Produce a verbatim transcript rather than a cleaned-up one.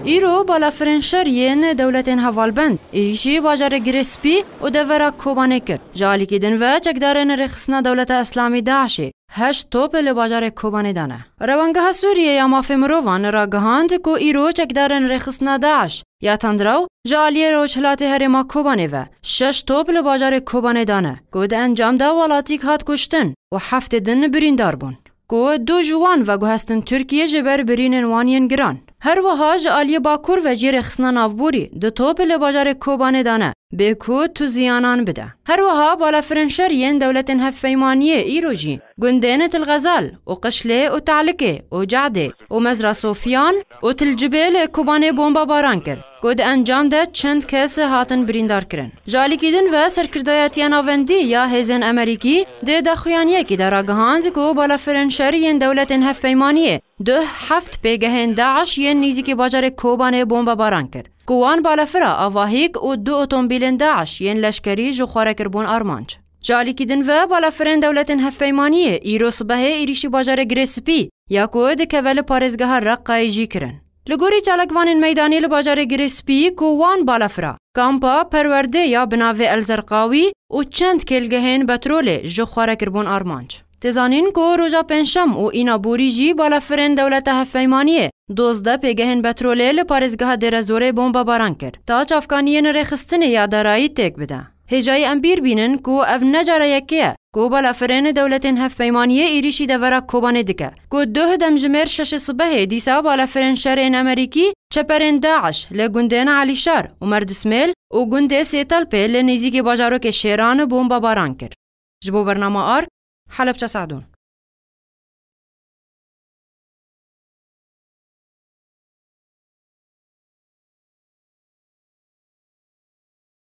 Îro balafirên şer yên dewletên hevalbend êrîşî bajarê Girê Spî û devera Kobanê kir. Ji alîkî din ve çekdarên rêxistina Dewleta Îslamî DAIŞê heşt top li bajarê Kobanê dane. Rewangeha Sûriyê ya Mafê Mirovan ragihand ku îro çekdarên rêxistina DAIŞ ya Tandraw ji aliyê rojhilatê herêma Kobanê ve şeş top li bajarê Kobanê dane, ku di encam de welatîk hat kuştin û heftê din birîndar bûn, ku du ji wan veguhestin Tirkiye ji ber birînên wan yên giran. Her wiha ji aliyê Bakur ve jî rêxistina navborî du top li bajarê Kobanê dane, bê ku tu ziyanan bide. Her wiha balafirên şer yên dewletên hevpeymaniyê îro jî gundên Til Xezal û Qişlê û Telikê û Cehdê û Mezra Sofiyan û Til Cibê li Kobanê bomba baran kir, ku di encam de çend kes hatin birîndar kirin. Ji alîkî din ve serkirdayetiya navendî ya hêzên Amerîkî di daxuyaniyekî de ragihand ku balafirên şer yên dewletên hevpeymaniyê duh heft pêgehên DAIŞ yên nêzîkî bajarê Kobanê bomba baran kir, ku wan balafira avahîk û du otomobîlên DAIŞ yên leşkerî ji xwe re kiribûn armanc. Ji alîkî din ve balafirên dewletên hevpeymaniyê îro sibehê êrîşî bajarê Girê Spî ya ku dikeve li parêzgeha Reqayê jî kirin. Li gorî çalakvanên meydanê li bajarê Girê Spî ku wan balafira kampa perwerdê ya bi navê El Zerqawî û çend kêlgehên petrolê ji xwe re kiribûn armanc. Tê zanîn ku roja pêncşem û îna borî jî balafirên dewleta hevpeymaniyê dozdeh pêgehên petrolê li parêzgeha Dêrezorê bombabaran kir, ta çavkaniyên rêxistinê ya darayî têk bide. Hêjayî em bîr bînin ku ev ne cara yekê ye ku balafirên dewletên hevpeymaniyê êrîşî devera Kobanê dike, ku duh demjimêr şeşê sibehê dîsa balafirên şerên Amerîkî çeperên DAIŞ li gundên Elîşar û Merdismêl û gundê Sêtelpê li nêzîkî bajarokê Şêran bombabaran kir. Ji bo bernama Ark, Helebçe Sadûn.